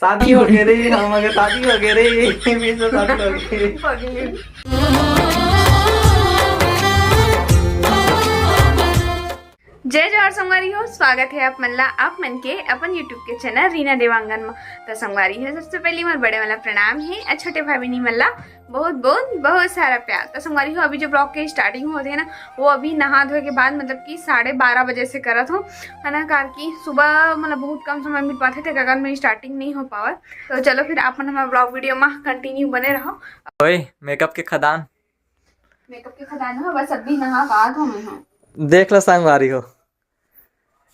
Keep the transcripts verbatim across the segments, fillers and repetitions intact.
शादी हो गे रे, हम अगर शादी हो गे रे, फिर से शादी हो गे। जय जोहार संगवारी हो, स्वागत है आप मन ला, आप मन के अपन YouTube के चैनल रीना देवांगन म। तो संगवारी हो, सबसे पहली मोर बड़े वाला प्रणाम है, और छोटे भाई बहनी मन ला बहुत बहुत बहुत सारा प्यार। तो संगवारी हो, अभी जो ब्लॉग के स्टार्टिंग होते है ना, वो अभी नहा धोए के बाद, मतलब कि साढ़े बारह बजे से करत हो, है ना, कार की सुबह मतलब बहुत कम समय मिल पाते थे, अगर मैं स्टार्टिंग नहीं हो पावत। तो चलो फिर आप मन हमारे ब्लॉग वीडियो में कंटिन्यू बने रहो। ओए, मेकअप के खदान। मेकअप के खदान हो, बस अभी नहा के आत हो मैं हूँ। देख लो संगवारी हो,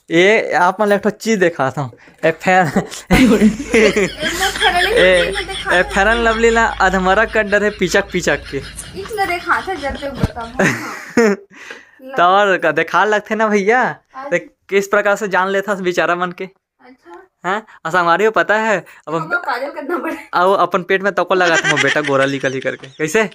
ये आप मन ला एक ठो चीज देखात हूँ। ए फैन ए, ए फेरन लवली ला अधमरा कर डरे पिचक पिचक के। इसने देखात है जब तक बताऊँ। तो और का देखा लगथे ना भैया, ते किस प्रकार से जान लेथस बेचारा मन के। अच्छा। हैं? और संगवारी हो, पता है, अब हम काजल करना पड़े। अब अपन पेट में तको लगा था बेटा, गोरा लिकल ही करके। कैसे?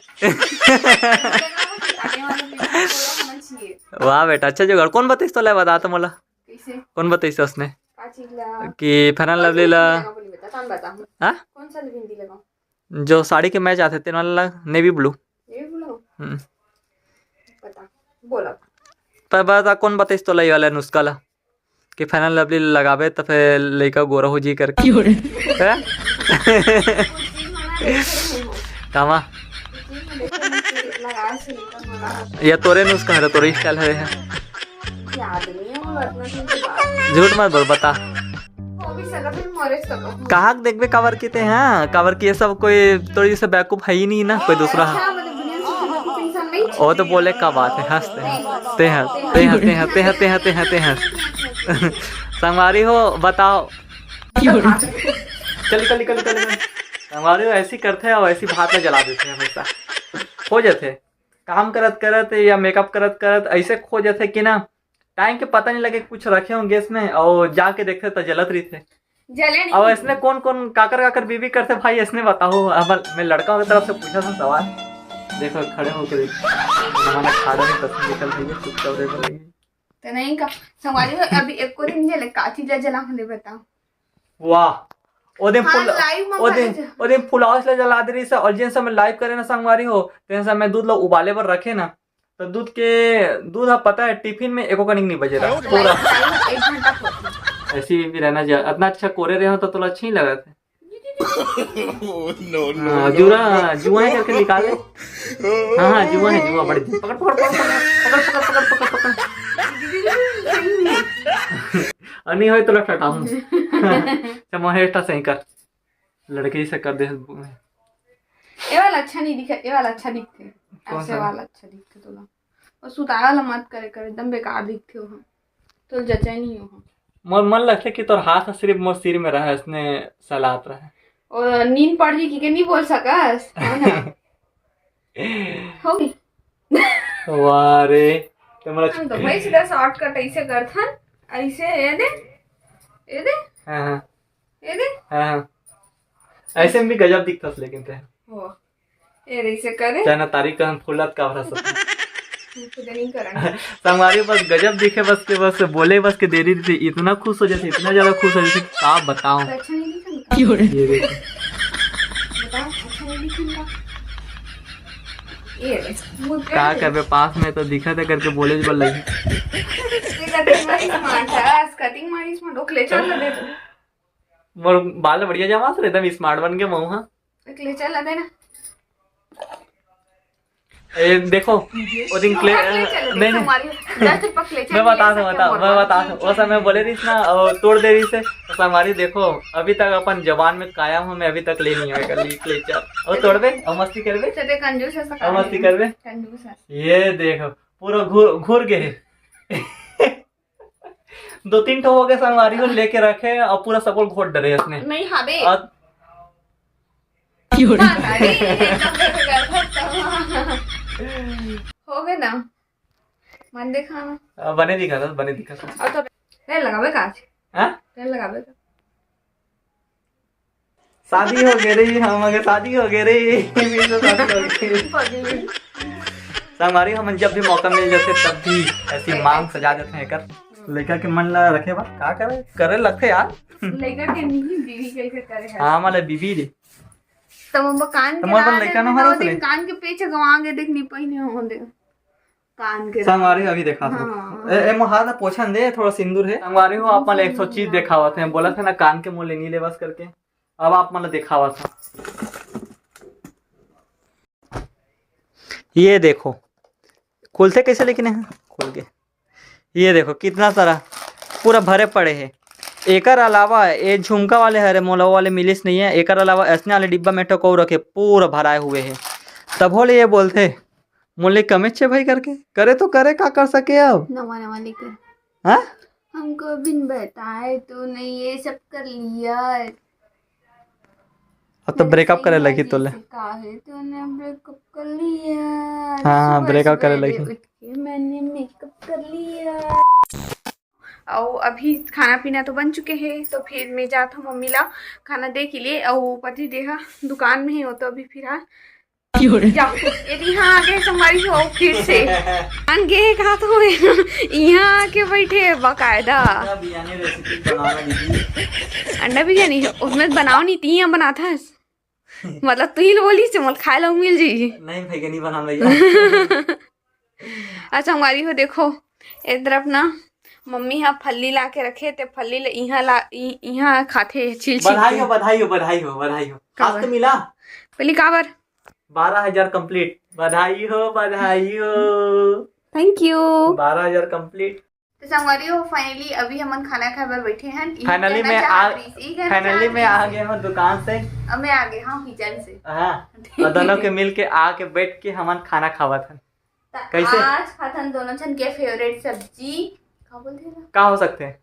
वाह बेटा, अच्छा जुगाड़। कौन बताइस तोला, बता तो मोला। कैसे? कौन बताइस उसने? का चीज ला? कि फेरन लवली ला। हाँ? कौन सा मेहंदी लगाऊं? जो साड़ी के मैच आथे, तेन वाला नेवी ब्लू। Navy blue? हम्म। पता, बोला। पर बता, कौन बताइस तोला ये वाला नुस्खा ला? कि फेरन लवली लगाबे त फेर लइका गोरा हो जी करके। हैं? कामा? या तोरे नुस्खा हरे, तोरे स्टाइल हरे है। झूठ मत बोल, बता। कहाँ देखबे काबर की ते, हाँ, काबर की ये सब कोई तोरी से बेवकूफ है ही नहीं ना, कोई दूसरा। वो तो बोले का बात है, हंसते हैं। ते हंस, ते हंस, ते हंस, ते हंस, ते हंस, ते हंस, ते हंस। संगवारी हो, बताओ। चल, चल, चल, चल, चल। संगवारी हो, ऐसी करते हैं और ऐसी बात में जला देते हैं हमेशा। खो जाते हैं। काम करत करत या मेकअप करत करत ऐसे खो जाते कि ना, टाइम के पता नहीं लगे, कुछ रखे हों गैस में और जाके देखते तो जलत रही थे। जले नहीं। अब इसने कौन कौन काकर काकर बीबी करते भाई, इसने बताओ। अब मैं लड़का की तरफ से पूछा था सवाल। देखो, खड़े होके देखो। जमाना खाड़ा नहीं पसंद निकल रही है, चुपचाप देखो लगी। तो नहीं का, संगवारी हो, अभी एक को दिन जले, का चीज जला, हमें बताओ। वाह। ओ दिन हाँ, फुल, live में ओ दिन, भरे थे। ओ दिन फुलावस ले जला दे रही से, और जिन समय लाइव करे ना संगवारी हो, तेन समय दूध लो उबाले बर रखे ना, तो दूध के, दूध हा पता है टिफिन में एको कनिक नहीं बजे रहा, पूरा। Live, live एक घंटा खोल। ऐसी भी रहना चाहिए, इतना अच्छा कोरे रहे हो तो तोला अच्छा ही लगा था। हाँ, जूरा, जुआई करके निकाल ले। हाँ, हाँ, जुआ है, जुआ, बड़ी पकड़, पकड़, पकड़। और नहीं होए तो लटकाऊं। अच्छा, मोहे एटा सही कर। लड़के ही से कर दे। ये वाला अच्छा नहीं दिखा, ये वाला अच्छा दिखते। कौन ऐसे सा? वाला अच्छा दिखते तोला। और सुतारा वाला मत करे कर, एकदम बेकार दिखते हो हम। तो जचे नहीं हो हम। मोर मन लगथे कि तोर हाथ सिर्फ मोर सिर में रहे, इसने सलात रहे। और नींद पड़ जी कि के नहीं बोल सकस? है ना? हो गई। वाह रे, तो मोला हम तो भाई सीधा शॉर्टकट ऐसे करथन, ऐसे ये दे, ये दे, हाँ, हाँ। ये दे। हाँ, हाँ। ऐसे में भी गजब दिखता लेकिन ते। हो। ये ऐसे करे। चाहे ना तारीख का हम फुलत का भरा सब। खुद नहीं करेंगे। संगवारी बस गजब दिखे, बस के, बस बोले बस के देरी थी, इतना खुश हो जाते, इतना ज्यादा खुश हो जाते कि का बताऊं। तो अच्छा नहीं दिखा? ये देखो। बताओ, अच्छा नहीं दिखा? ये देख, मुझे का करबे, पास में तो दिखा था करके बोले बल लगी। ये cutting मारी smart है, आज cutting मारी smart, ओके, ले चल ना दे तू। मोर बाल बढ़िया जमा से एकदम smart बन के मऊ, हाँ। एक ले चल ना दे ना। ए, देखो, वो दिन क्ले-, नहीं, नहीं। मैं बता दो, बता, मैं बता दो। वो समय बोले रही ना, और तोड़ दे रही से, तो संगवारी देखो, अभी तक अपन जबान में कायम हूँ, मैं अभी तक ले नहीं आया कर ली क्लेचर। और तोड़बे, और मस्ती करबे। तो ते कंजूस है, और मस्ती करबे। कंजूस है। ये देखो, पूरा घुर, घुर गए। दो तीन ठो हो गए संगवारी हो, लेके रखे और पूरा सब घोट डरे इसने। नहीं हाबे। और हाँ, अरे, एकदम से कर सकता हूँ। हो गए ना? मन दिखाना। आ, बने दिखा था, बने दिखा था। और तो तेल लगावे का आज? हाँ? तेल लगावे का? शादी हो गई रे, हम अगर शादी हो गई रे, मेरी तो शादी हो गई। संगवारी, हमन जब भी मौका मिल जाथे, तब भी ऐसी मांग सजा देथे एकर। लइका के मन ला रखे बर का करे, करे लगथे यार। लइका के नहीं, बीवी कइसे करे है। हाँ, मतलब बीबी रे। तब हम कान के तुम्हारे ला लइका ना दे, हरो दो दिन रे। कान के पीछे गवा के देख, नहीं पहिने हो दे। कान के संगवारी हो, अभी देखा था। हाँ। ए, ए मोहार ला पोछन दे, थोड़ा सिंदूर है। संगवारी हो, आप मन ला एक ठो चीज देखावत हैं, बोला था ना कान के मोले नहीं लेवस करके, अब आप मन ला देखावत था। ये देखो, खुलथे कैसे लेकिन है, खुल के। ये देखो कितना सारा पूरा भरे पड़े है। एकर अलावा ये झुमका वाले हरे मोला वो वाले मिलिस नहीं है, एकर अलावा ऐसने वाले डिब्बा में ठो को रखे पूरा भराए हुए है। तब होले ये बोलथे मोले कमेच है भाई करके, करे तो करे का कर सके अब। नवा नवा लेकर हाँ, हमको बिन बताए तूने ये सब कर लिया। अब तो ब्रेकअप करे लगी तोले। काहे तूने ब्रेकअप कर लिया? हाँ, सुबह ब्रेकअप करे सुबह लगी। उठ के मैंने मेकअप कर लिया। और अभी खाना पीना तो बन चुके हैं, तो फिर मैं जात हूँ मम्मी ला खाना दे के लिए। और पति देहा दुकान में ही हो, तो अभी फिलहाल जाओ। यदि यहाँ आगे संगवारी हो फिर से आन गे कहा तो यहाँ आके बैठे बाकायदा। बिरयानी रेसिपी बनाना दीदी। अंडा बिरयानी उसमें बनाओ नहीं, तीन बनाता है। मतलब तू ही बोली से मोल खाए ला मिल जी। नहीं भैया, नहीं बनाना भैया। अच्छा संगवारी हो, देखो ए तरफ ना मम्मी हा फल्ली ला के रखे, ते फल्ली ला इहाँ ला इ- इहाँ खाथे छील छील बधाई के। हो, बधाई हो, बधाई हो, बधाई हो। का आज तो बात? मिला बोली का बार? बारह हजार कंप्लीट। बधाई हो, बधाई हो। Thank you. बारह हजार कंप्लीट। तो संगवारी हो, फाइनली अभी हमन खाना खाए बर बैठे हैं। ई फाइनली करना मैं चाहत आ रहीस, ई करना फाइनली चाहत मैं आ रहीस। गया हूँ दुकान से। अब मैं आ गए हाँ किचन से। हाँ, और दोनों के मिल के आके बैठ के हमन खाना खावत हन। त कैसे? आज खाथन दोनों जन के फेवरेट सब्जी। का बोलते हैं ना? का हो सकते हैं?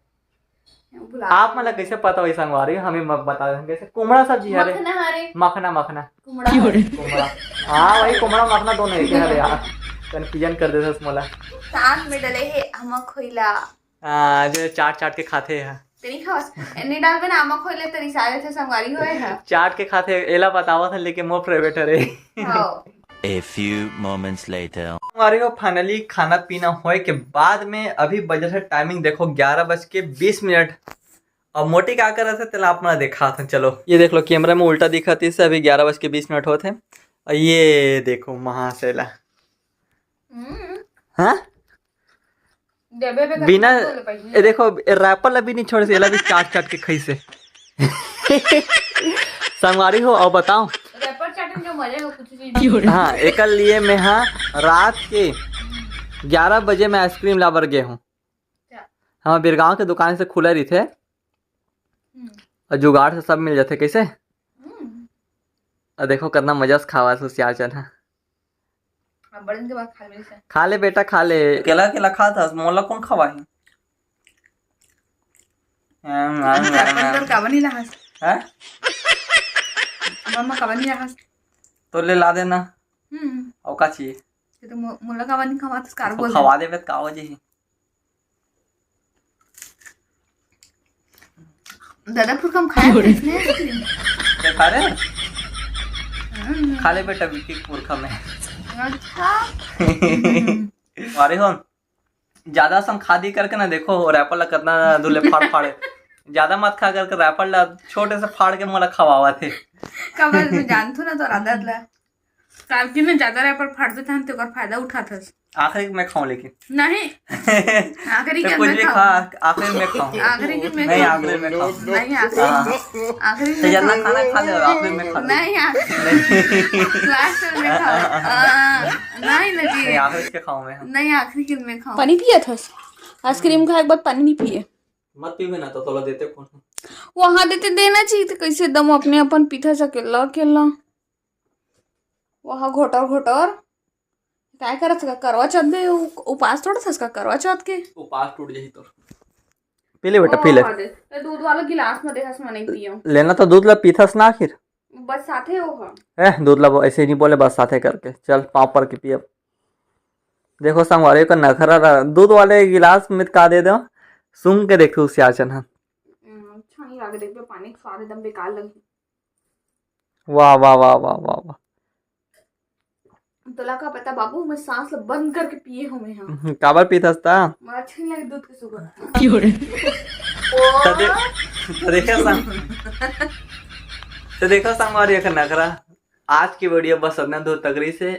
भुला आप गए। मतलब कैसे पता वही संगवारी, हमें मत बता दें कैसे। कुमड़ा सब्जी हरे। मखना हरे। मखना, मखना। कुमड़ा। कुमड़ा। हाँ भाई, कुमड़ा मखना दोनों एक हरे यार। कंफ्यूजन कर देते मोला। साथ में डले है आमा खोइला। हाँ, जो चाट चाट के खाते हैं। तेरी खास। एने डाल बना आमा खोइले तेरी सारे थे संगवारी होए है। चाट के खाते, एला बतावा था लेकिन मोर फेवरेट हरे। हाँ। A few moments later. हमारे को फाइनली खाना पीना होए के बाद में अभी बजे है टाइमिंग देखो ग्यारह बज के बीस मिनट। और मोटी का कर रहे थे तेला आप मैं देखा था। चलो ये देख लो, कैमरा में उल्टा दिखाती से अभी ग्यारह बज के बीस मिनट होते हैं। और ये देखो महाशैला। हम्म। हाँ, देबे बे बिना बोले पहिले। ये देखो, रैपर ला भी नहीं छोड़े से, एला भी चाट चाट के खाई से। संगवारी हो और बताओ। रैपर चाटन जो मजा है कुछ चीज। हाँ, एकर लिए मैं हाँ रात के ग्यारह बजे मैं आइसक्रीम लाबर गए हूँ। क्या? हाँ, बिरगांव के दुकान से खुला रही थे। हम्म। और जुगाड़ से सब मिल जाते कैसे। हम्म। और देखो कितना मजा से खावा से सियाचन है। अब बड़न के बाद खा ले से। खा ले बेटा, खा ले। अकेला अकेला खा था, मोला कौन खवाही? अपन का बनी रहा। हैं? मम्मा का बनी रहा। तो ले ला देना। हम्म। और का चाहिए? ये तो मु- मुला का बनी खवा तो कार तो बोल। खवा देबे त का हो जाही? दादा पुरखा में खाया था इसने। क्या खा रहे? हम्म। खा ले बेटा, विकी पुरखा में। अच्छा। अरे हो, ज्यादा सम खादी करके ना देखो, रैपर ला कितना दूले फाड़ फाड़े। ज्यादा मत खा करके रैपर ला छोटे से फाड़ के मोला खवावा थे। कबर में जानथू ना तो आदत ला। काल के में ज्यादा रैपर फाड़ देता हम तो ओकर फायदा उठाथस। आखिरी में खाऊं लेकिन। नहीं। आखिरी तो के कुछ मैं भी खा, खाऊं। आखिरी में खाऊं। आखिरी के मैं नहीं, खाऊं। आखिरी में खाऊं। नहीं आखिरी। हाँ। आखिरी तो में जितना खाऊं। खाना खा ले, आखिरी में खा ले। नहीं आखिरी। लास्ट में खाऊं। हाँ, नहीं नहीं, नहीं। आखिरी के खाऊं मैं। नहीं आखिरी के में खाऊं। पानी पिए थस? आइसक्रीम खाए के बाद पानी नहीं पिए। मत पीबे ना तो तोला देते कौन? वहां देते देना चाहिए तो कैसे दम अपने अपन पीथा सकेला अकेला। वहां घोटर घोटर। काय करत का करवा चौथ दे उ- उपास थोड़ा था इसका करवा चौथ के। उपास टूट जाही तोर। पी ले बेटा, पी ले। ये दूध वाला गिलास में देखा से नहीं पियो। लेना तो दूध ला पीथस ना आखिर। बस साथे हो हम। ए, दूध ला ऐसे नहीं बोले, बस साथे करके चल पाँव पर के पियब। देखो संगवारी का नखरा रहा, दूध वाले गिलास में का दे दो, सूंघ के देखो उसे आचन है। हम्म, अच्छा नहीं लगे, देखबे पानी के स्वाद एकदम बेकार लगे। वाह वाह वाह वाह वाह वाह। तोला का पता बाबू, मैं सांस ला बंद करके पिए हूँ मैं हाँ। हम्म, काबर पीथस ता? मैं अच्छा नहीं लगे दूध के सुगंध। त दे-, तो देखा संग तो देखा संगवारी एकर नखरा। आज की वीडियो बस अतना दूर तक रहिसे।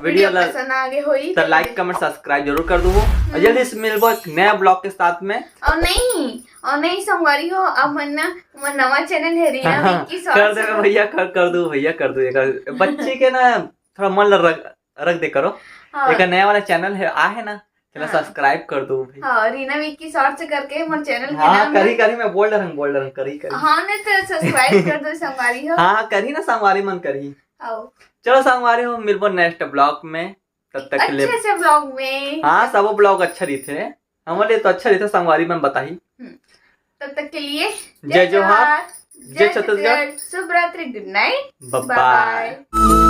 वीडियो ला पसंद आ गए होई तो लाइक कमेंट सब्सक्राइब जरूर कर दू। और जल्दी से मिलबो एक नया ब्लॉग के साथ में। और नहीं और नहीं संगवारी हो, अब मन ना मोर नवा चैनल है रीना विक्की कर दे शॉर्ट्स। भैया, कर कर दू भैया, कर दू। एक बच्ची के ना थोड़ा मन ल रख रख दे करो। हाँ एक नया वाला चैनल है आ है ना, चला हाँ। सब्सक्राइब कर दो भाई। हाँ, रीना विक्की शॉर्ट्स करके मोर चैनल के हाँ नाम करी है। करी, मैं बोल रहा हूँ बोल रहा हूँ करी करी। हाँ, नहीं तो सब्सक्राइब कर दो संगवारी हो। हाँ करी ना संगवारी मन करी। आओ चलो संगवारी हो, मिलबो नेक्स्ट ब्लॉग में, तब तक के लिए अच्छे से ब्लॉग में। हाँ सबो ब्लॉग अच्छा रहिथे, हमारे लिए तो अच्छा रहिथे, संगवारी मन बताही। तब तक के लिए जय जोहार, जय जय छत्तीसगढ़। छत्तीसगढ़, शुभ रात्रि, गुड नाइट, बाय बाय।